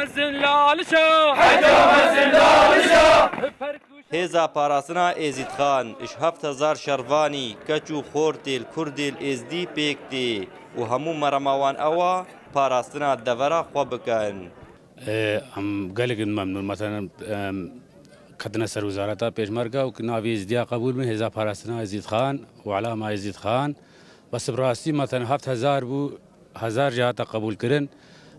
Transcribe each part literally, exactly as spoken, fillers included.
Mezin Lalişa! Heyda mezin Lalişa! Hêza parastina Êzîdxan ji heft hezar şervanî, keç û xortê li Kurdê li Êzdî pêk tê û hemû merema wan ew a parastina devera xwe bikin. Ê, em gelek in memnûn. Meselen, em, ketine ser wizareta pêşmerge û ki navê Êzdiya qebûl bin, hêza parastina Êzîdxan û elama Êzîdxan. Bes bi rastî, meselen, heft hezar bû, hezar jî hate qebûlkirin.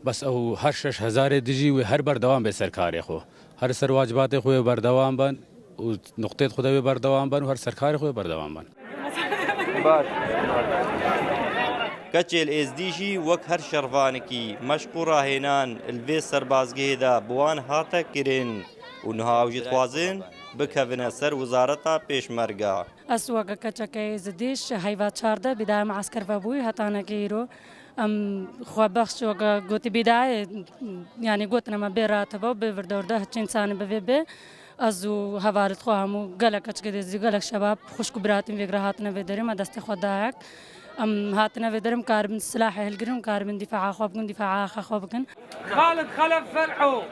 Bes ew her şeş hezarê dijî wê her berdewam be ser karê xwe. Her ser wacibatê xwe wê berdewam ben û nuqtê xwe de wê berdewam ben û her ser karê xwe wê berdewam ben. Baş. Keçê li Êzdî jî wek her şervanikî meşq û rahênan li vê serbazgehê de bi wan hate kirin û niha ew jî dixwazin bikevine ser wizareta pêşmerge. Ez weke keçeke Êzidî ji heyva çardeh bîdaya me esker vebûyî hetaneke îro. Em xwebexş weke gotî bîdayê, yanî gotine me bê ratibe û bê virdorde hiçî însanî bi vê bê. Ez û hevalêt xwe hemû gelek keçikê Êzidî, gelek şebab, xwişk û biratîn vê gire hatine vê derê, me destê xwe dayek. Em hatine vê derê, em karibin silahê hilgirin û karibin dîfaa xwe bikin, dîfaa axa xwe bikin. Xalid Xelef Fer'o.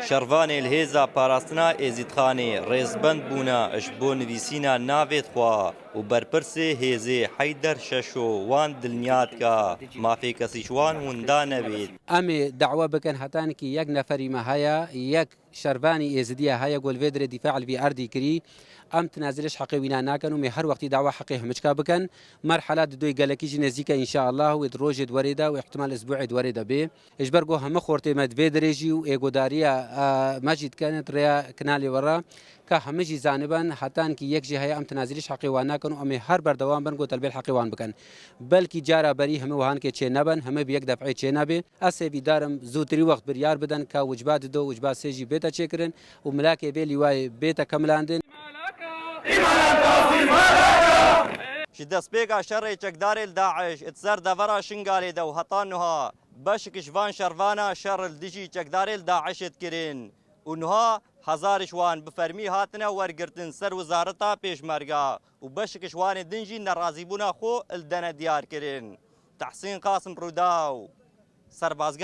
Şervanê li hêza parastina Êzîdxanê rêzbend bûne ji bo nivîsîna navê xwe û berpirsê hêzê Heyder Şeşo wan dilniya dike mafê kesî ji wan winda nebêt. Em ê dawa bikin, hetanekî yek neferî me heye, yek şervanî Êzidiya heye, ku li vê dirê dîfa li vî erdî kirî. Em tinazî ji heqê wîna nakin û em ê her wextî dawa heqê hemiçka bikin. Merhela didoyê gelekî jî nêzîk e, înşaallah, wê di rojê di werê de û îhtimal îsbûê di werê de bê. Ji ber ku hemî xortê me di vê dirê jî û êgodariya, e, me jî dikin di rêya kinalê we re, ka hemî jî zanibin, hetankî yek jî heye, em tinazî ji heqê wan nakin û em ê her berdewam bin ku telbê li heqê wan bikin. Belkî cara berî hemî wihankê çê nebin, hemî bi yek def'ê çê nabê. Ez hêvîdar im zûtirî wext biryar bidin ka wicba dido, wicba sê jî bête çêkirin û milakê vê lîwayê bête kemilandin. Ji destpêka şerê çekdarê li DAIŞ di ser devera Şingalê de û heta niha beşik ji van şervana şer li dijî çekdarê li DAIŞê dikirin û niha hezar ji wan bi fermî hatine wergirtin ser wizareta pêşmerga û beşik ji wanê din jî nerazîbûna xwe li dene diyar kirin. Tehsîn Qasim, Rûdaw, serbazgeh.